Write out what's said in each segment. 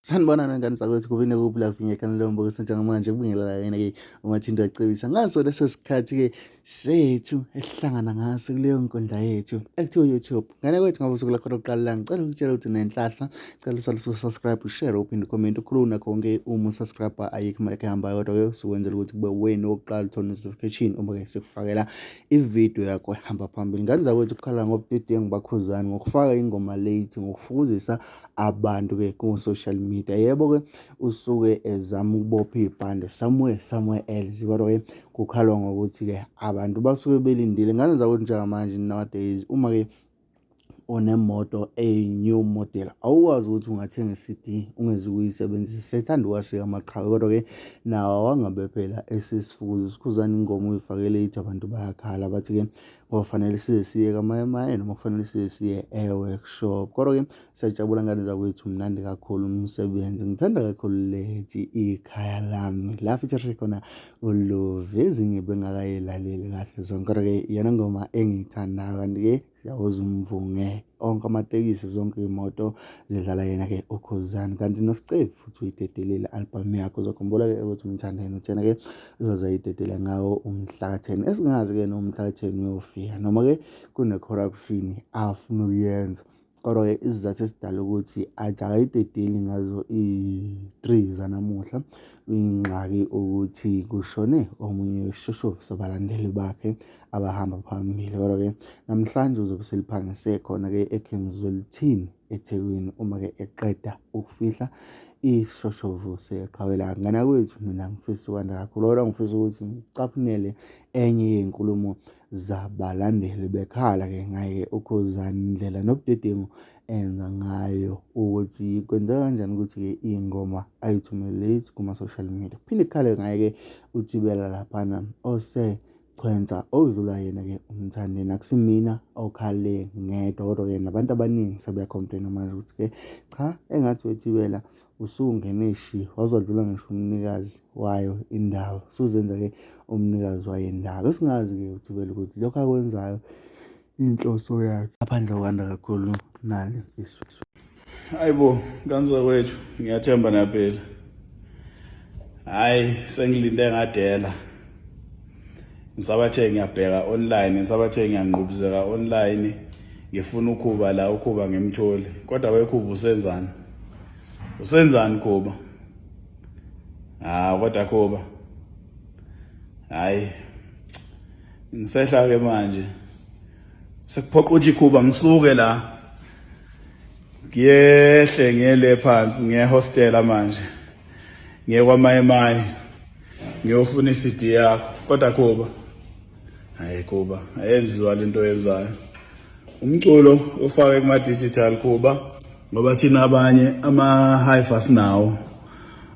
Sanibonani ngane zakwethu kubine kuphi ngekhanda lombukiso njengamanje kubingelela yena-ke uMathinto wacebisa ngaso leso sikhathi-ke sethu esihlangana ngaso kuleyo nkundla yethu ekuthiwa YouTube. Ngane kwethu ngabe usuku lakho lokuqala la ngicela ukutshela ukuthi unenhlahla, ngicela usale usubscribe, ushare, uphinde ucomment, ukhuluma nakho konke uma usubscribe ayikho imali ehambayo kodwa-ke usukwenzela ukuthi kube wena wokuqala uthole notification uma-ke sikufakela ividiyo yakho ehamba phambili. Ngane zakwethu kukhala ngobudedengu bakhuzani ngokufaka ingoma late ngokufukuzisa abantu-ke ku-social media. Yebo-ke usuke ezama ukubopha ibhande somewhere somewhere else kodwa-ke kukhalwa ngokuthi-ke abantu basuke belindile. Ngane zakwethu njengamanje nowadays uma-ke unemoto eyi-new model awukwazi ukuthi ungathenga i-C_D ungeze ukuyisebenzisa. Sethanda ukwasika amaqhawe kodwa-ke nawo awangabe phela esesifukuza sikhuzana ingoma uyifake late abantu bayakhala bathi-ke kofanele size siye kamayemaye noma kufanele size siye e-workshop. Kodwa-ke siyajabula ngane zakwethu mnandi kakhulu umsebenzi ngithanda kakhulu lethi ikhaya lami la feature khona uLuvi ezinye bengakayilaleli kahle zonke kodwa-ke iyona ngoma engiyithandayo kanti-ke siyawuza umvunge onke amatekisi zonke iy'moto zidlala yena-ke uKhuzani kanti noScebi futhi uyidedelile i-album yakhe uzokhumbula-ke ukuthi uMthandeni uthena-ke uzoze ayidedele ngawo umhla ka-10 esingazi-ke nomhla ka-10 uyofika noma-ke kune-corruption afuna ukuyenza. Kodwa-ke isizathu esidala ukuthi athi akayidedeli ngazo i-3 zanamuhla ingxaki ukuthi kushone omunye wesishoshovu sabalandeli bakhe abahamba phambili. Kodwa-ke namhlanje uzobe seliphangise khona-ke eKing Zwelithini eThekwini uma-ke eqeda ukufihla isishoshovu seqhawe lakhe. Ngane yakwethu mina ngifisa ukwanda kakhulu kodwa ngifisa ukuthi ngicaphunele enye yey'nkulumo zabalandeli bekhala-ke ngaye uKhuzani indlela nobudedengu enza ngayo ukuthi kwenzeka kanjani ukuthi-ke iy'ngoma ayithumele late kuma-social media. Kuphinde kukhale ngaye-ke uThibela laphana osechwensa odlula yena-ke uMthandeni. Akusimina okhale ngedwa kodwa-ke nabantu abaningi sebeya-complain-a manje ukuthi-ke cha engathi weThibela usungene shi wazodlula ngisho umnikazi wayo indawo suzenza-ke umnikazi wayo indawo esingazi-ke uThibela ukuthi lokhu akwenzayo inhloso yakhe ngaphandle kwanda kakhulu nali izwi. Hayibo kanzakwethu ngiyathemba naphela. Hayi sengilinde ngadela. Ngisabathe ngiyabheka online, ngisabathe ngiyangqubuzeka online. Ngifuna ukhuba la ukhuba ngimtholi. Kodwa wekhuba usenzani? Usenzani khuba? Ah kodwa khuba. Hayi. Ngisehla ke manje. Sekuphoqa ukuthi khuba ngisuke la. Ngiyehle ngiyele phansi ngiye hostela manje. Ngiye kwaMayimayi. Ngiyofuna iCD yakho. Kodwa khuba. Hayi khuba, ayenziwa lento oyenzayo. Umculo ufake kuma digital khuba ngoba thina abanye ama hi-fi sinawo.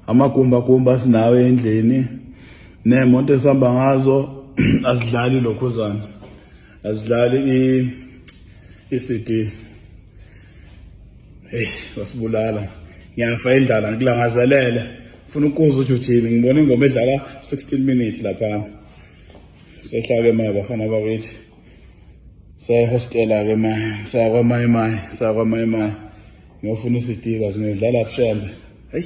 Amagumba gumba sinawo endlini. Nemoto esihamba ngazo azidlali lokhuzana. Azidlali i iCD. Hey, wasibulala. Ngiyafa indlala ngikulangazelele. Ufuna ukuza ukuthi uthini? Ngibona ingoma edlala 16 minutes lapha. Sehla ke manje bafana bakithi. Sayihostela ke manje, saya kwaMayimayi, saya kwaMayimayi. Ngiyofuna iCD kazi ngidlala bushembe. Hey.